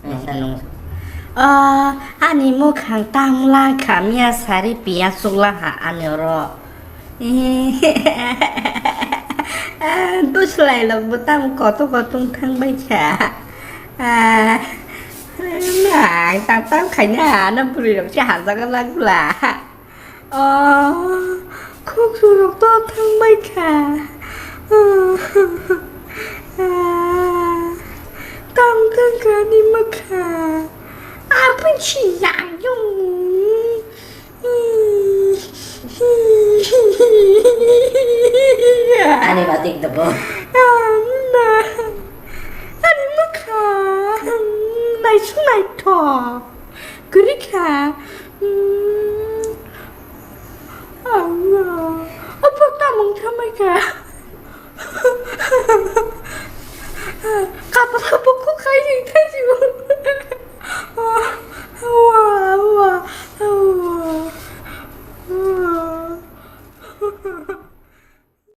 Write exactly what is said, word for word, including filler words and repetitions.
O, ani mwkhang tamo lang kha, miya sari piya chukla ha ani oro. Bwslai rok bo tamo kotor kotor thang bai kha. Ah, nang tang tang khaina ano bwrwi rok se hajago lang bwla. O, khuksu rok to thang bai kha. Tang tang kha ni mwkhang. Aboni si yang yung. Ani batik debo. Ama. Ani mwkhang. Naisuk naithok. Kwrwi kha. Ama. Obo tamung thamai kha. Kapala bokho khai khai jibo. Awa, awa, awa.